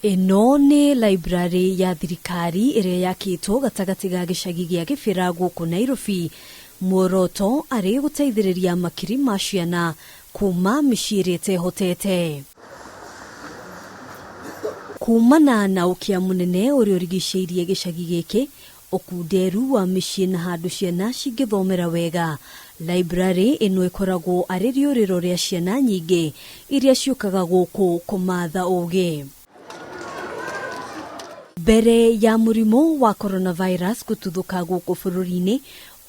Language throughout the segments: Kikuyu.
Ĩno nĩ library ya thirikari ĩrĩa yakĩtwo gatagatĩ ga gĩcagi gĩa Gĩbĩra gũkũ Nairobi. Muoroto arĩ gũteithĩrĩria makiri ma ciana kuma mĩciĩ ĩrĩa ĩtehotete. Kumana na ũkĩa mũnene ũrĩa ũrigicĩirie gĩcagi gĩkĩ, ũkunderu wa mĩciĩ na handũ ciana cingĩthomera wega, library ĩno ĩkoragwo arĩ rĩũrĩro rĩa ciana nyingĩ iria ciũkaga gũkũ kũmatha ũgĩ. Mbere ya mũrimũ wa coronavirus gũtuthũka gũkũ bũrũri-inĩ,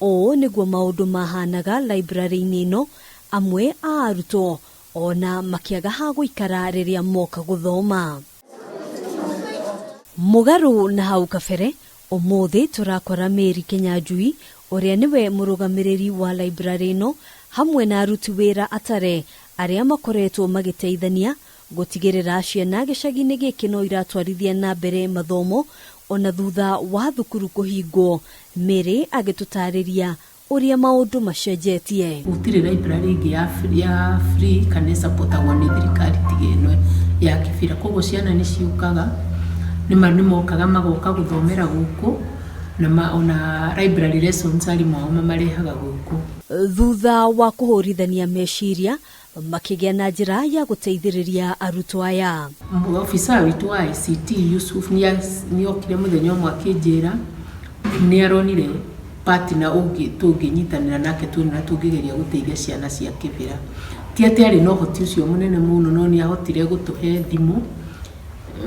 ũũ nĩguo maũndũ mahanaga library-inĩ ĩno, amwe a arutwo ona makĩaga ha gũikara rĩrĩa moka gũthoma. Mũgarũ na hau kabere, ũmũthĩ tũrakora Mary Kĩnyanjui ũrĩa nĩwe mũrũgamĩrĩri wa library ĩno hamwe na aruti wĩra atare arĩa makoretwo magĩteithania gũtigĩrĩra ciana gĩcagi-inĩ gĩkĩ no iratwarithia na mbere mathomo ona thutha wa thukuru kũhingwo. Mary agĩtũtarĩria ũrĩa maũndũ macenjetie. Gũtirĩ library ĩngĩ ya free kana ĩsapotagwo nĩ thirikari tiga ĩno ya Kibera. Koguo ciana nĩ ciũkaga, nĩ mokaga magoka gũthomera gũkũ na ona library lessons arimũ ao mamarehaga gũkũ. Thutha wa kũhũrithania meciria, makĩgĩa na njĩra ya gũteithĩrĩria arutwo aya. Officer witũ wa ICT Yusuf nĩ okire mũthenya ũmwe akĩnjĩra nĩ aronire partner ũngĩ tũngĩnyitanĩra nake tuone na tũngĩgeria gũteithia ciana cia Kibera. Ti atĩ arĩ na ũhoti ũcio mũnene mũno no nĩ ahotire gũtũhe thimũ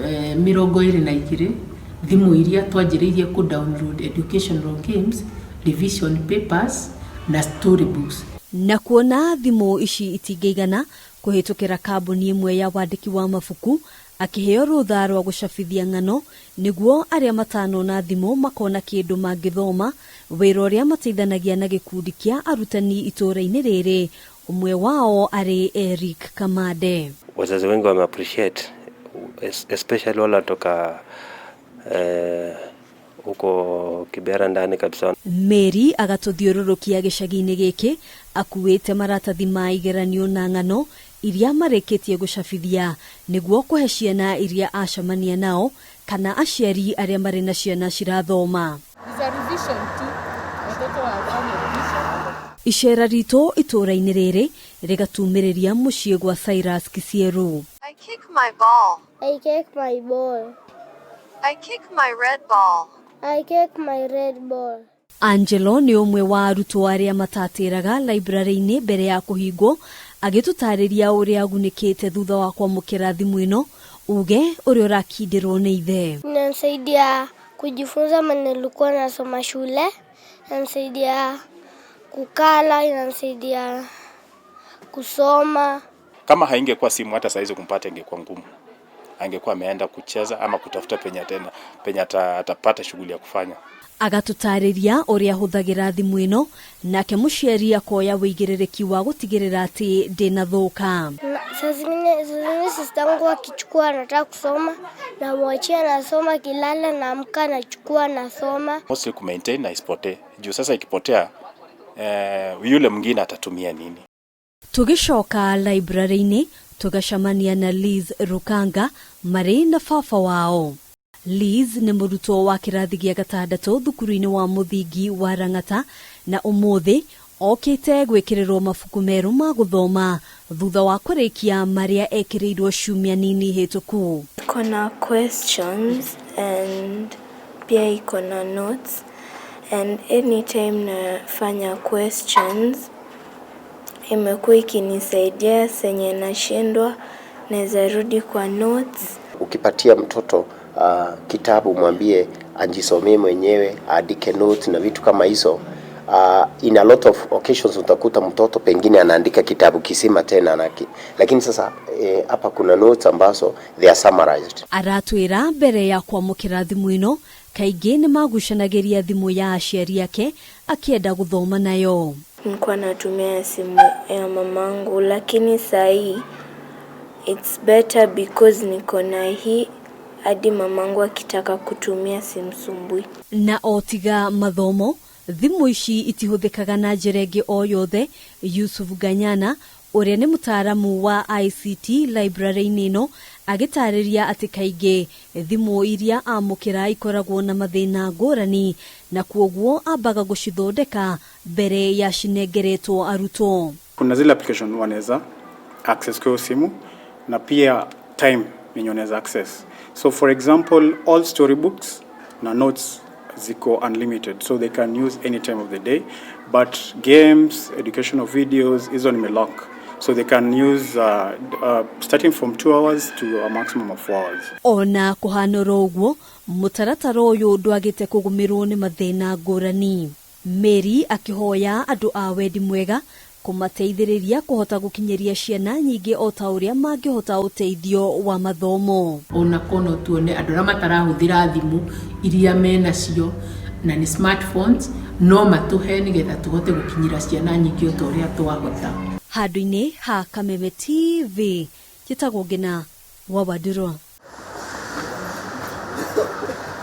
22, thimũ iria twanjĩrĩirie kũ download educational games, revision papers na story books. Na kuona thimũ ici itingĩigana kũhĩtũkĩra kambuni ĩmwe ya wandĩki wa mabuku, akĩheo rũtha rwa gũcabithia ng'ano nĩguo arĩa matanona thimũ makona kĩndũ mangĩthoma, wĩra ũrĩa mateithanagia na gĩkundi kĩa arutani itũũra-inĩ rĩrĩ, ũmwe wao arĩ Eric Kamande. Wazazi wengi wame appreciate, especially wale wanatoka huko Kibera ndani kabisa. Mary agatũthiũrũrũkia gĩcagi-inĩ gĩkĩ akuĩte maratathi ma igeranio na ng'ano iria marĩkĩtie gũcabithia nĩguo kũhe ciana iria acemania nao kana aciari arĩa marĩ na ciana cirathoma. Icera ritũ itũũra-inĩ rĩrĩ rĩgatumĩrĩria mũciĩ gwa Cyrus Kisieru. I kick my ball. I kick my ball. I kick my red ball. I kick my red ball. Angelo nĩ ũmwe wa arutwo arĩa matatĩraga library-inĩ mbere ya kũhingwo, agĩtũtarĩria ũrĩa agunĩkĩte thutha wa kwamũkĩra thimũ ĩno, uge ũrĩa ũrakindĩrwo nĩ ithe. Inanisaidia kujifunza maneno nilikuwa nasoma shule, inanisaidia kukala, inanisaidia kusoma. Kama haingekuwa simu hata saizi kumpata ingekuwa ngumu. Angekuwa ameenda kucheza ama kutafuta penye tena penye atapata shughuli ya kufanya. Agatũtarĩria ũrĩa ahũthagĩra thimũ ĩno, nake mũciari akoya wĩigĩrĩrĩki wa gũtigĩrĩra atĩ ndĩnathũka. Saa zingine sister yangu akichukua anataka kusoma, namwachia anasoma, akilala naamka nachukua nasoma. Mostly ku maintain na isipotee. Juu sasa ikipotea, yule mwingine atatumia nini? Tũgĩcoka library-inĩ tũgacemania na Liz Rukanga marĩ na baba wao. Liz nĩ mũrutwo wa kĩrathi gĩa gatandatũ thukuru-inĩ wa mũthingi wa Lang'ata na ũmũthĩ okĩte gwĩkĩrĩrwo mabuku merũ ma gũthoma thutha wa kũrĩkia marĩa ekĩrĩirwo ciumia nini hĩtũku. Iko na questions and pia iko na notes, and anytime nafanya questions imekuwa ikinisaidia. Senye nashindwa naweza rudi kwa notes. Ukipatia mtoto kitabu mwambie ajisomee mwenyewe, aandike notes na vitu kama hizo, in a lot of occasions utakuta mtoto pengine anaandika kitabu kisima tena lakini sasa hapa kuna notes ambazo they are summarized. Aratwĩra mbere ya kwamũkĩra thimũ ĩno kaingĩ nĩ magucanagĩria thimũ ya aciari ake akĩenda gũthoma nayo. Nilikuwa natumia simu ya mamangu, lakini sahii it's better because niko na hii, hadi mamangu akitaka kutumia simsumbui. Na o tiga mathomo, thimũ ici itihũthĩkaga na njĩra ĩngĩ o yothe. Yusuf Ganyana Ũrĩa nĩ mũtaaramu wa ICT library-inĩ ĩno agĩtarĩria atĩ kaingĩ thimũ iria amũkĩra ikoragwo na mathĩna ngũrani na kuoguo ambaga gũcithondeka mbere ya cinengeretwo arutwo. Kuna zile application wanaweza access kwa hiyo simu na pia time yenye wanaweza access. So for example, all storybooks na notes ziko unlimited, so they can use any time of the day, but games, educational videos, hizo nimelock, so they can use starting from 2 hours to a maximum of 4 hours. Ona kũhana oro ũguo, mũtaratara ũyũ ndwagĩte kũgũmĩrwo nĩ mathĩna ngũrani. Mary akĩhoya andũ a wendi mwega kũmateithĩrĩria kũhota gũkinyĩria ciana nyingĩ o ta ũrĩa mangĩhota ũteithio wa mathomo. Ona kono tuone andũ arĩa matarahũthĩra thimũ iria menacio na nĩ smartphones no matũhe nĩgetha tũhote gũkinyĩra ciana nyingĩ o ta ũrĩa twahota. Handũ-inĩ ha Kameme TV, njĩtagwo Ngina wa Wandurwa.